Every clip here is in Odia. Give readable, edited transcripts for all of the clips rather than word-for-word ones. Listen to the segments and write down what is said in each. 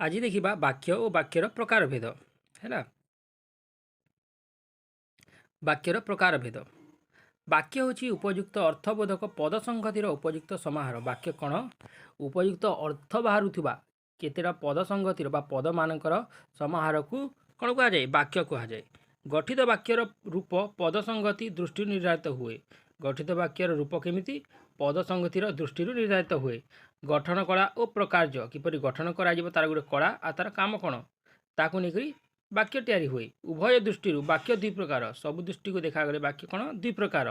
ଆଜି ଦେଖିବା ବାକ୍ୟ ଓ ବାକ୍ୟର ପ୍ରକାରଭେଦ। ହେଲା, ବାକ୍ୟର ପ୍ରକାରଭେଦ। ବାକ୍ୟ ହେଉଛି ଉପଯୁକ୍ତ ଅର୍ଥବୋଧକ ପଦ ସଂହତିର ଉପଯୁକ୍ତ ସମାହାର। ବାକ୍ୟ କ'ଣ? ଉପଯୁକ୍ତ ଅର୍ଥ ବାହାରୁଥିବା କେତେଟା ପଦ ସଂହତିର ବା ପଦମାନଙ୍କର ସମାହାରକୁ କ'ଣ କୁହାଯାଏ? ବାକ୍ୟ କୁହାଯାଏ। ଗଠିତ ବାକ୍ୟର ରୂପ ପଦ ସଂହତି ଦୃଷ୍ଟିରୁ ନିର୍ଦ୍ଧାରିତ ହୁଏ। ଗଠିତ ବାକ୍ୟର ରୂପ କେମିତି? ପଦ ସଂହତିର ଦୃଷ୍ଟିରୁ ନିର୍ଦ୍ଧାରିତ ହୁଏ। ଗଠନ କଳା ଓ ପ୍ରକାର୍ଯ୍ୟ, କିପରି ଗଠନ କରାଯିବ ତାର ଗୋଟେ କଳା ଆଉ ତାର କାମ କ'ଣ, ତାକୁ ନେଇକରି ବାକ୍ୟ ତିଆରି ହୁଏ। ଉଭୟ ଦୃଷ୍ଟିରୁ ବାକ୍ୟ ଦୁଇ ପ୍ରକାର। ସବୁ ଦୃଷ୍ଟିକୁ ଦେଖାଗଲେ ବାକ୍ୟ କ'ଣ? ଦୁଇ ପ୍ରକାର।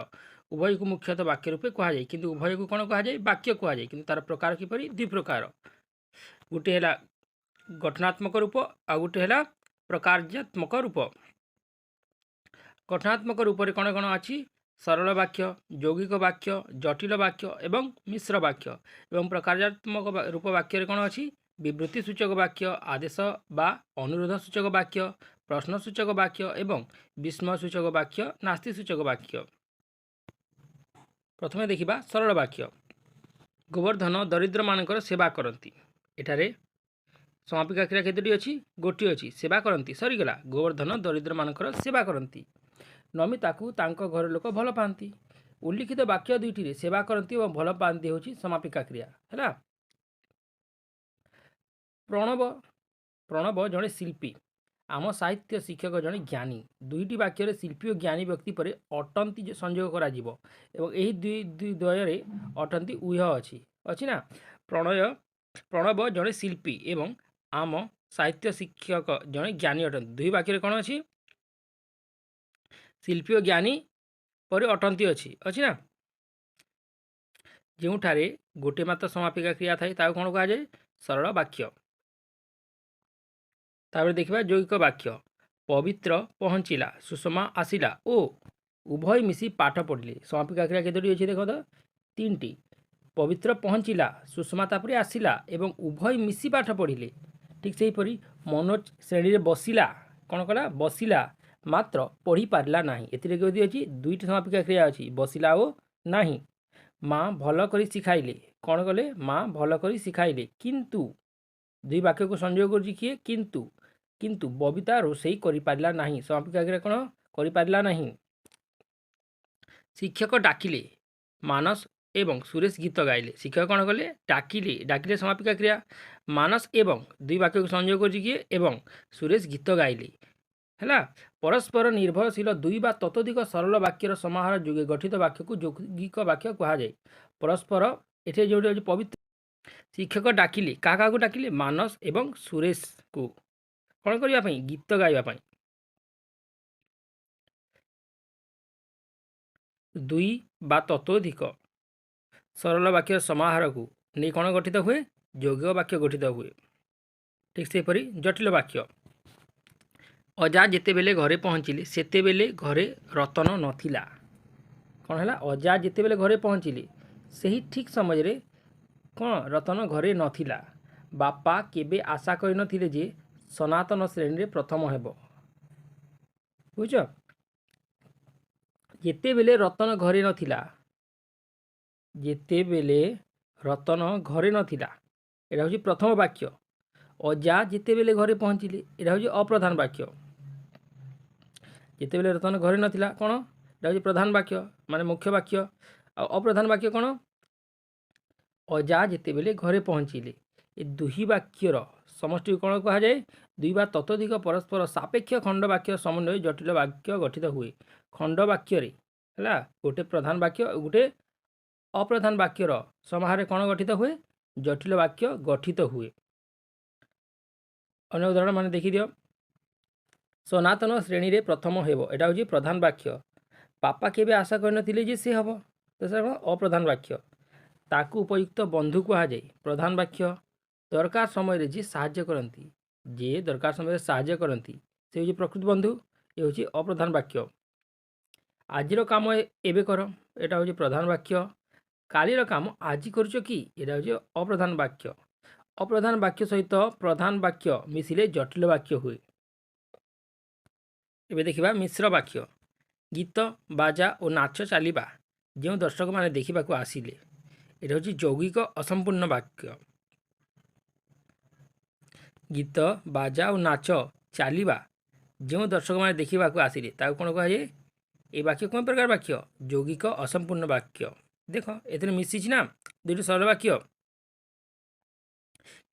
ଉଭୟକୁ ମୁଖ୍ୟତଃ ବାକ୍ୟ ରୂପେ କୁହାଯାଏ। କିନ୍ତୁ ଉଭୟକୁ କ'ଣ କୁହାଯାଏ? ବାକ୍ୟ କୁହାଯାଏ। କିନ୍ତୁ ତାର ପ୍ରକାର କିପରି? ଦୁଇ ପ୍ରକାର। ଗୋଟିଏ ହେଲା ଗଠନାତ୍ମକ ରୂପ, ଆଉ ଗୋଟିଏ ହେଲା ପ୍ରକାର୍ଯ୍ୟାତ୍ମକ ରୂପ। ଗଠନାତ୍ମକ ରୂପରେ କ'ଣ କ'ଣ ଅଛି? ସରଳ ବାକ୍ୟ, ଯୌଗିକ ବାକ୍ୟ, ଜଟିଳ ବାକ୍ୟ ଏବଂ ମିଶ୍ର ବାକ୍ୟ। ଏବଂ ପ୍ରକାର୍ଯ୍ୟାତ୍ମକ ରୂପ ବାକ୍ୟରେ କ'ଣ ଅଛି? ବିବୃତ୍ତି ସୂଚକ ବାକ୍ୟ, ଆଦେଶ ବା ଅନୁରୋଧ ସୂଚକ ବାକ୍ୟ, ପ୍ରଶ୍ନ ସୂଚକ ବାକ୍ୟ ଏବଂ ବିସ୍ମୟ ସୂଚକ ବାକ୍ୟ, ନାସ୍ତି ସୂଚକ ବାକ୍ୟ। ପ୍ରଥମେ ଦେଖିବା ସରଳ ବାକ୍ୟ। ଗୋବର୍ଦ୍ଧନ ଦରିଦ୍ରମାନଙ୍କର ସେବା କରନ୍ତି। ଏଠାରେ ସମାପିକା କ୍ରିୟା କେତୋଟି ଅଛି? ଗୋଟିଏ ଅଛି, ସେବା କରନ୍ତି। ସରିଗଲା। ଗୋବର୍ଦ୍ଧନ ଦରିଦ୍ରମାନଙ୍କର ସେବା କରନ୍ତି। ନମିତାକୁ ତାଙ୍କ ଘର ଲୋକ ଭଲ ପାଆନ୍ତି। ଉଲ୍ଲିଖିତ ବାକ୍ୟ ଦୁଇଟିରେ ସେବା କରନ୍ତି ଏବଂ ଭଲ ପାଆନ୍ତି ହେଉଛି ସମାପିକା କ୍ରିୟା। ହେଲା, ପ୍ରଣବ ଜଣେ ଶିଳ୍ପୀ, ଆମ ସାହିତ୍ୟ ଶିକ୍ଷକ ଜଣେ ଜ୍ଞାନୀ। ଦୁଇଟି ବାକ୍ୟରେ ଶିଳ୍ପୀ ଓ ଜ୍ଞାନୀ ବ୍ୟକ୍ତି ପରେ ଅଟନ୍ତି ସଂଯୋଗ କରାଯିବ ଏବଂ ଏହି ଦୁଇ ଦୁଇ ଦ୍ୱୟରେ ଅଟନ୍ତି ଉହ୍ୟ ଅଛି, ଅଛି ନା? ପ୍ରଣବ ଜଣେ ଶିଳ୍ପୀ ଏବଂ ଆମ ସାହିତ୍ୟ ଶିକ୍ଷକ ଜଣେ ଜ୍ଞାନୀ ଅଟନ୍ତି। ଦୁଇ ବାକ୍ୟରେ କ'ଣ ଅଛି? ଶିଳ୍ପୀ ଓ ଜ୍ଞାନୀ ପରେ ଅଟନ୍ତି ଅଛି, ଅଛି ନା? ଯେଉଁଠାରେ ଗୋଟିଏ ମାତ୍ର ସମାପିକା କ୍ରିୟା ଥାଏ ତାକୁ କ'ଣ କୁହାଯାଏ? ସରଳ ବାକ୍ୟ। ତାପରେ ଦେଖିବା ଯୌଗିକ ବାକ୍ୟ। ପବିତ୍ର ପହଞ୍ଚିଲା, ସୁଷମା ଆସିଲା ଓ ଉଭୟ ମିଶି ପାଠ ପଢ଼ିଲେ। ସମାପିକା କ୍ରିୟା କେତୋଟି ଅଛି ଦେଖ ତ? ତିନିଟି। ପବିତ୍ର ପହଞ୍ଚିଲା, ସୁଷମା ତାପରେ ଆସିଲା ଏବଂ ଉଭୟ ମିଶି ପାଠ ପଢ଼ିଲେ। ଠିକ୍ ସେହିପରି ମନୋଜ ଶ୍ରେଣୀରେ ବସିଲା, କ'ଣ କଲା? ବସିଲା, ମାତ୍ର ପଢ଼ି ପାରିଲା ନାହିଁ। ଏଥିରେ କେଉଁଠି ଅଛି? ଦୁଇଟି ସମାପିକା କ୍ରିୟା ଅଛି, ବସିଲା ଓ ନାହିଁ। ମା ଭଲ କରି ଶିଖାଇଲେ। କ'ଣ କଲେ? ମା ଭଲ କରି ଶିଖାଇଲେ, କିନ୍ତୁ ଦୁଇ ବାକ୍ୟକୁ ସଂଯୋଗ କରୁଛି କିଏ? କିନ୍ତୁ। କିନ୍ତୁ ବବିତା ରୋଷେଇ କରିପାରିଲା ନାହିଁ। ସମାପିକା କ୍ରିୟା କ'ଣ? କରିପାରିଲା ନାହିଁ। ଶିକ୍ଷକ ଡାକିଲେ, ମାନସ ଏବଂ ସୁରେଶ ଗୀତ ଗାଇଲେ। ଶିକ୍ଷକ କ'ଣ କଲେ? ଡାକିଲେ। ଡାକିଲେ ସମାପିକା କ୍ରିୟା। ମାନସ ଏବଂ, ଦୁଇ ବାକ୍ୟକୁ ସଂଯୋଗ କରୁଛି କିଏ? ଏବଂ। ସୁରେଶ ଗୀତ ଗାଇଲେ। ହେଲା, ପରସ୍ପର ନିର୍ଭରଶୀଳ ଦୁଇ ବା ତତୋଧିକ ସରଳ ବାକ୍ୟର ସମାହାର ଯୋଗେ ଗଠିତ ବାକ୍ୟକୁ ଯୌଗିକ ବାକ୍ୟ କୁହାଯାଏ। ପରସ୍ପର ଏଠି ଯେଉଁଠି ଅଛି ପବିତ୍ର, ଶିକ୍ଷକ ଡାକିଲେ, କାହା କାହାକୁ ଡାକିଲେ? ମାନସ ଏବଂ ସୁରେଶକୁ। କ'ଣ କରିବା ପାଇଁ? ଗୀତ ଗାଇବା ପାଇଁ। ଦୁଇ ବା ତତୋଧିକ ସରଳ ବାକ୍ୟର ସମାହାରକୁ ନେଇ କ'ଣ ଗଠିତ ହୁଏ? ଯୌଗିକ ବାକ୍ୟ ଗଠିତ ହୁଏ। ଠିକ୍ ସେହିପରି ଜଟିଳ ବାକ୍ୟ। ଅଜା ଯେତେବେଳେ ଘରେ ପହଞ୍ଚିଲେ ସେତେବେଳେ ଘରେ ରତନ ନଥିଲା। କ'ଣ ହେଲା? ଅଜା ଯେତେବେଳେ ଘରେ ପହଞ୍ଚିଲେ ସେହି ଠିକ୍ ସମୟରେ କ'ଣ ରତନ ଘରେ ନଥିଲା। ବାପା କେବେ ଆଶା କରିନଥିଲେ ଯେ ସନାତନ ଶ୍ରେଣୀରେ ପ୍ରଥମ ହେବ। ବୁଝୁଛ? ଯେତେବେଳେ ରତନ ଘରେ ନଥିଲା, ଯେତେବେଳେ ରତନ ଘରେ ନଥିଲା, ଏଇଟା ହେଉଛି ପ୍ରଥମ ବାକ୍ୟ। ଅଜା ଯେତେବେଳେ ଘରେ ପହଞ୍ଚିଲେ, ଏଇଟା ହେଉଛି ଅପ୍ରଧାନ ବାକ୍ୟ। ଯେତେବେଳେ ରତନ ଘରେ ନଥିଲା କ'ଣ? ଏଇଟା ହେଉଛି ପ୍ରଧାନ ବାକ୍ୟ, ମାନେ ମୁଖ୍ୟ ବାକ୍ୟ। ଆଉ ଅପ୍ରଧାନ ବାକ୍ୟ କ'ଣ? ଅଜା ଯେତେବେଳେ ଘରେ ପହଞ୍ଚିଲେ। ଏ ଦୁହି ବାକ୍ୟର ସମଷ୍ଟିକୁ କ'ଣ କୁହାଯାଏ? ଦୁଇ ବା ତତୋଧିକ ପରସ୍ପର ସାପେକ୍ଷ ଖଣ୍ଡ ବାକ୍ୟ ସମନ୍ୱୟ ଜଟିଳ ବାକ୍ୟ ଗଠିତ ହୁଏ। ଖଣ୍ଡ ବାକ୍ୟରେ ହେଲା ଗୋଟେ ପ୍ରଧାନ ବାକ୍ୟ, ଗୋଟେ ଅପ୍ରଧାନ ବାକ୍ୟର ସମାହାରରେ କ'ଣ ଗଠିତ ହୁଏ? ଜଟିଳ ବାକ୍ୟ ଗଠିତ ହୁଏ। ଅନ୍ୟ ଉଦାହରଣ ମାନେ ଦେଖିଦିଅ। ସନାତନ ଶ୍ରେଣୀରେ ପ୍ରଥମ ହେବ, ଏଇଟା ହେଉଛି ପ୍ରଧାନ ବାକ୍ୟ। ବାପା କେବେ ଆଶା କରିନଥିଲେ ଯେ ସେ ହେବ, ତ ସେଟା କ'ଣ? ଅପ୍ରଧାନ ବାକ୍ୟ। ତାକୁ ଉପଯୁକ୍ତ ବନ୍ଧୁ କୁହାଯାଏ, ପ୍ରଧାନ ବାକ୍ୟ। ଦରକାର ସମୟରେ ଯିଏ ସାହାଯ୍ୟ କରନ୍ତି, ଯିଏ ଦରକାର ସମୟରେ ସାହାଯ୍ୟ କରନ୍ତି ସେ ହେଉଛି ପ୍ରକୃତ ବନ୍ଧୁ, ଏ ହେଉଛି ଅପ୍ରଧାନ ବାକ୍ୟ। ଆଜିର କାମ ଏବେ କର, ଏଇଟା ହେଉଛି ପ୍ରଧାନ ବାକ୍ୟ। କାଲିର କାମ ଆଜି କରୁଛ କି, ଏଇଟା ହେଉଛି ଅପ୍ରଧାନ ବାକ୍ୟ। ଅପ୍ରଧାନ ବାକ୍ୟ ସହିତ ପ୍ରଧାନ ବାକ୍ୟ ମିଶିଲେ ଜଟିଳ ବାକ୍ୟ ହୁଏ। ଏବେ ଦେଖିବା ମିଶ୍ର ବାକ୍ୟ। ଗୀତ, ବାଜା ଓ ନାଚ ଚାଲିବା ଯେଉଁ ଦର୍ଶକମାନେ ଦେଖିବାକୁ ଆସିଲେ, ଏଇଟା ହେଉଛି ଯୌଗିକ ଅସମ୍ପୂର୍ଣ୍ଣ ବାକ୍ୟ। ଗୀତ, ବାଜା ଓ ନାଚ ଚାଲିବା ଯେଉଁ ଦର୍ଶକମାନେ ଦେଖିବାକୁ ଆସିଲେ ତାକୁ କ'ଣ କୁହାଯାଏ? ଏ ବାକ୍ୟ କେଉଁ ପ୍ରକାର ବାକ୍ୟ? ଯୌଗିକ ଅସମ୍ପୂର୍ଣ୍ଣ ବାକ୍ୟ। ଦେଖ, ଏଥିରେ ମିଶିଛି ନା ଦୁଇଟି ସରଳ ବାକ୍ୟ,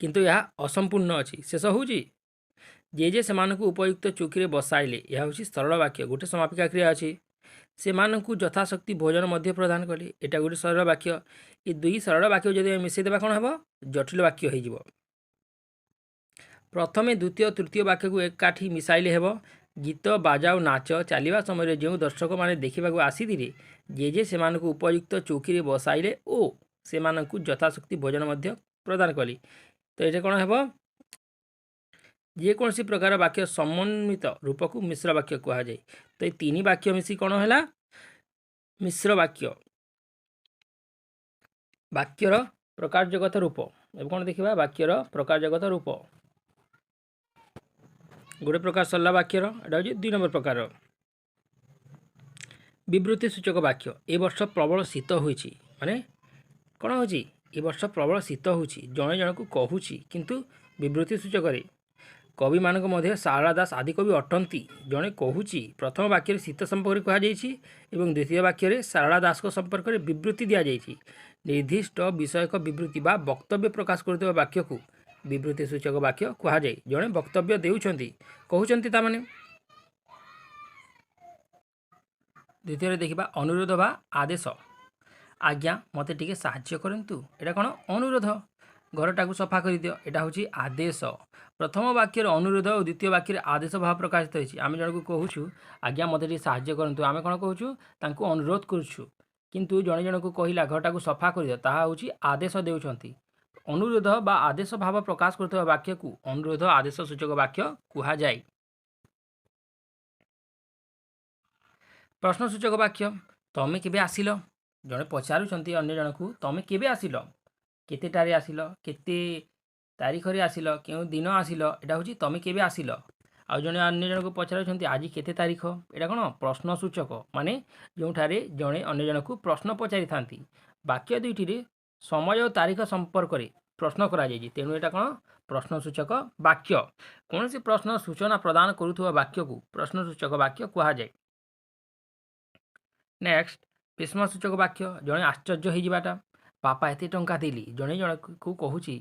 କିନ୍ତୁ ଏହା ଅସମ୍ପୂର୍ଣ୍ଣ ଅଛି, ଶେଷ ହେଉଛି। ଜେଜେ ସେମାନଙ୍କୁ ଉପଯୁକ୍ତ ଚୌକିରେ ବସାଇଲେ, ଏହା ହେଉଛି ସରଳ ବାକ୍ୟ, ଗୋଟେ ସମାପିକା କ୍ରିୟା ଅଛି। ସେମାନଙ୍କୁ ଯଥାଶକ୍ତି ଭୋଜନ ମଧ୍ୟ ପ୍ରଦାନ କଲେ, ଏଇଟା ଗୋଟେ ସରଳ ବାକ୍ୟ। ଏ ଦୁଇ ସରଳ ବାକ୍ୟ ଯଦି ଆମେ ମିଶାଇ ଦେବା କ'ଣ ହେବ? ଜଟିଳ ବାକ୍ୟ ହେଇଯିବ। ପ୍ରଥମେ ଦ୍ୱିତୀୟ ତୃତୀୟ ବାକ୍ୟକୁ ଏକାଠି ମିଶାଇଲେ ହେବ। ଗୀତ, ବାଜା ଓ ନାଚ ଚାଲିବା ସମୟରେ ଯେଉଁ ଦର୍ଶକମାନେ ଦେଖିବାକୁ ଆସିଥିଲେ, ଜେଜେ ସେମାନଙ୍କୁ ଉପଯୁକ୍ତ ଚୌକିରେ ବସାଇଲେ ଓ ସେମାନଙ୍କୁ ଯଥାଶକ୍ତି ଭୋଜନ ମଧ୍ୟ ପ୍ରଦାନ କଲେ। ତ ଏଇଟା କ'ଣ ହେବ? ଯେକୌଣସି ପ୍ରକାର ବାକ୍ୟ ସମନ୍ୱିତ ରୂପକୁ ମିଶ୍ର ବାକ୍ୟ କୁହାଯାଏ। ତ ଏଇ ତିନି ବାକ୍ୟ ମିଶି କ'ଣ ହେଲା? ମିଶ୍ର ବାକ୍ୟ। ବାକ୍ୟର ପ୍ରକାରଜଗତ ରୂପ। ଏବେ କ'ଣ ଦେଖିବା? ବାକ୍ୟର ପ୍ରକାରଜଗତ ରୂପ। ଗୋଟେ ପ୍ରକାର ସରିଲା ବାକ୍ୟର, ଏଇଟା ହେଉଛି 2 ନମ୍ବର ପ୍ରକାର। ବିବୃତ୍ତି ସୂଚକ ବାକ୍ୟ। ଏ ବର୍ଷ ପ୍ରବଳ ଶୀତ ହୋଇଛି, ମାନେ କ'ଣ ହେଉଛି? ଏ ବର୍ଷ ପ୍ରବଳ ଶୀତ ହେଉଛି, ଜଣେ ଜଣକୁ କହୁଛି, କିନ୍ତୁ ବିବୃତ୍ତି ସୂଚକରେ। କବିମାନଙ୍କ ମଧ୍ୟ ସାରଳା ଦାସ ଆଦିକବି ଅଟନ୍ତି, ଜଣେ କହୁଛି। ପ୍ରଥମ ବାକ୍ୟରେ ଶୀତ ସମ୍ପର୍କରେ କୁହାଯାଇଛି ଏବଂ ଦ୍ୱିତୀୟ ବାକ୍ୟରେ ସାରଳା ଦାସଙ୍କ ସମ୍ପର୍କରେ ବିବୃତ୍ତି ଦିଆଯାଇଛି। ନିର୍ଦ୍ଦିଷ୍ଟ ବିଷୟକ ବିବୃତ୍ତି ବା ବକ୍ତବ୍ୟ ପ୍ରକାଶ କରୁଥିବା ବାକ୍ୟକୁ ବିବୃତ୍ତି ସୂଚକ ବାକ୍ୟ କୁହାଯାଏ। ଜଣେ ବକ୍ତବ୍ୟ ଦେଉଛନ୍ତି, କହୁଛନ୍ତି, ତାମାନେ। ଦ୍ୱିତୀୟରେ ଦେଖିବା ଅନୁରୋଧ ବା ଆଦେଶ। ଆଜ୍ଞା, ମୋତେ ଟିକେ ସାହାଯ୍ୟ କରନ୍ତୁ, ଏଇଟା କ'ଣ? ଅନୁରୋଧ। ଘରଟାକୁ ସଫା କରିଦିଅ, ଏଇଟା ହେଉଛି ଆଦେଶ। ପ୍ରଥମ ବାକ୍ୟରେ ଅନୁରୋଧ ଓ ଦ୍ୱିତୀୟ ବାକ୍ୟରେ ଆଦେଶ ଭାବ ପ୍ରକାଶିତ ହୋଇଛି। ଆମେ ଜଣକୁ କହୁଛୁ, ଆଜ୍ଞା ମୋତେ ଟିକେ ସାହାଯ୍ୟ କରନ୍ତୁ, ଆମେ କ'ଣ କହୁଛୁ? ତାଙ୍କୁ ଅନୁରୋଧ କରୁଛୁ। କିନ୍ତୁ ଜଣେ ଜଣକୁ କହିଲା ଘରଟାକୁ ସଫା କରିଦିଅ, ତାହା ହେଉଛି ଆଦେଶ ଦେଉଛନ୍ତି। ଅନୁରୋଧ ବା ଆଦେଶ ଭାବ ପ୍ରକାଶ କରୁଥିବା ବାକ୍ୟକୁ ଅନୁରୋଧ ଆଦେଶ ସୂଚକ ବାକ୍ୟ କୁହାଯାଏ। ପ୍ରଶ୍ନସୂଚକ ବାକ୍ୟ। ତମେ କେବେ ଆସିଲ? ଜଣେ ପଚାରୁଛନ୍ତି ଅନ୍ୟ ଜଣକୁ, ତମେ କେବେ ଆସିଲ? କେତେଟାରେ ଆସିଲ? କେତେ ତାରିଖରେ ଆସିଲ? କେଉଁ ଦିନ ଆସିଲ? ଏଇଟା ହେଉଛି ତମେ କେବେ ଆସିଲ। ଆଉ ଜଣେ ଅନ୍ୟ ଜଣକୁ ପଚାରୁଛନ୍ତି ଆଜି କେତେ ତାରିଖ? ଏଇଟା କ'ଣ? ପ୍ରଶ୍ନସୂଚକ, ମାନେ ଯେଉଁଠାରେ ଜଣେ ଅନ୍ୟ ଜଣକୁ ପ୍ରଶ୍ନ ପଚାରିଥାନ୍ତି। ବାକ୍ୟ ଦୁଇଟିରେ ସମୟ ଓ ତାରିଖ ସମ୍ପର୍କରେ ପ୍ରଶ୍ନ କରାଯାଇଛି, ତେଣୁ ଏଇଟା କ'ଣ? ପ୍ରଶ୍ନସୂଚକ ବାକ୍ୟ। କୌଣସି ପ୍ରଶ୍ନ ସୂଚନା ପ୍ରଦାନ କରୁଥିବା ବାକ୍ୟକୁ ପ୍ରଶ୍ନସୂଚକ ବାକ୍ୟ କୁହାଯାଏ। ନେକ୍ସଟ, ବିସ୍ମୟସୂଚକ ବାକ୍ୟ। ଜଣେ ଆଶ୍ଚର୍ଯ୍ୟ ହେଇଯିବାଟା। ବାପା ଏତେ ଟଙ୍କା ଦେଲି, ଜଣେ ଜଣକୁ କହୁଛି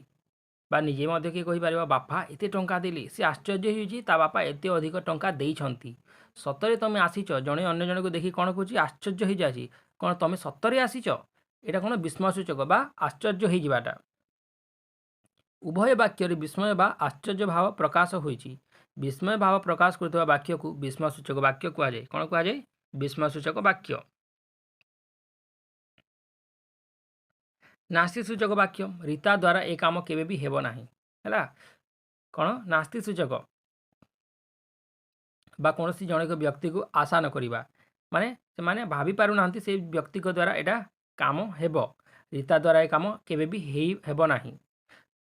ବା ନିଜେ ମଧ୍ୟ କିଏ କହିପାରିବ, ବାପା ଏତେ ଟଙ୍କା ଦେଲି, ସେ ଆଶ୍ଚର୍ଯ୍ୟ ହେଉଛି ତା ବାପା ଏତେ ଅଧିକ ଟଙ୍କା ଦେଇଛନ୍ତି। ସତରେ ତମେ ଆସିଛ? ଜଣେ ଅନ୍ୟ ଜଣକୁ ଦେଖି କ'ଣ କହୁଛି? ଆଶ୍ଚର୍ଯ୍ୟ ହେଇଯାଇଛି, କ'ଣ ତମେ ସତରେ ଆସିଛ? ଏଇଟା କ'ଣ? ବିସ୍ମୟସୂଚକ ବା ଆଶ୍ଚର୍ଯ୍ୟ ହେଇଯିବାଟା। ଉଭୟ ବାକ୍ୟରେ ବିସ୍ମୟ ବା ଆଶ୍ଚର୍ଯ୍ୟ ଭାବ ପ୍ରକାଶ ହୋଇଛି। ବିସ୍ମୟ ଭାବ ପ୍ରକାଶ କରୁଥିବା ବାକ୍ୟକୁ ବିସ୍ମୟସୂଚକ ବାକ୍ୟ କୁହାଯାଏ। କ'ଣ କୁହାଯାଏ? ବିସ୍ମୟସୂଚକ ବାକ୍ୟ। ନାସ୍ତି ସୂଚକ ବାକ୍ୟ। ରୀତା ଦ୍ୱାରା ଏ କାମ କେବେ ବି ହେବ ନାହିଁ। ହେଲା କ'ଣ? ନାସ୍ତି ସୂଚକ ବା କୌଣସି ଜଣକ ବ୍ୟକ୍ତିକୁ ଆଶା ନ କରିବା, ମାନେ ସେମାନେ ଭାବି ପାରୁନାହାନ୍ତି ସେ ବ୍ୟକ୍ତିଙ୍କ ଦ୍ୱାରା ଏଇଟା କାମ ହେବ। ରୀତା ଦ୍ୱାରା ଏ କାମ କେବେ ବି ହେଇ ହେବ ନାହିଁ।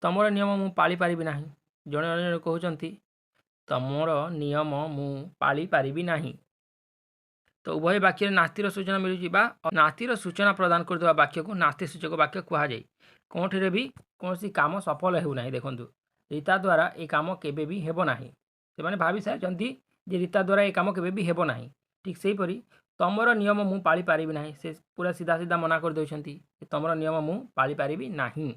ତମର ନିୟମ ମୁଁ ପାଳିପାରିବି ନାହିଁ। ଜଣେ ଜଣେ କହୁଛନ୍ତି ତମର ନିୟମ ମୁଁ ପାଳିପାରିବି ନାହିଁ। ତ ଉଭୟ ବାକ୍ୟରେ ନାସ୍ତିର ସୂଚନା ମିଳୁଛି ବା ନାସ୍ତିର ସୂଚନା ପ୍ରଦାନ କରୁଥିବା ବାକ୍ୟକୁ ନାସ୍ତି ସୂଚକ ବାକ୍ୟ କୁହାଯାଏ। କେଉଁଠିରେ ବି କୌଣସି କାମ ସଫଳ ହେଉନାହିଁ। ଦେଖନ୍ତୁ, ରୀତା ଦ୍ୱାରା ଏ କାମ କେବେ ବି ହେବ ନାହିଁ। ସେମାନେ ଭାବି ସାରିଛନ୍ତି ଯେ ରୀତା ଦ୍ୱାରା ଏ କାମ କେବେ ବି ହେବ ନାହିଁ। ଠିକ୍ ସେହିପରି ତମର ନିୟମ ମୁଁ ପାଳିପାରିବି ନାହିଁ, ସେ ପୁରା ସିଧା ସିଧା ମନା କରିଦେଉଛନ୍ତି ତମର ନିୟମ ମୁଁ ପାଳିପାରିବି ନାହିଁ।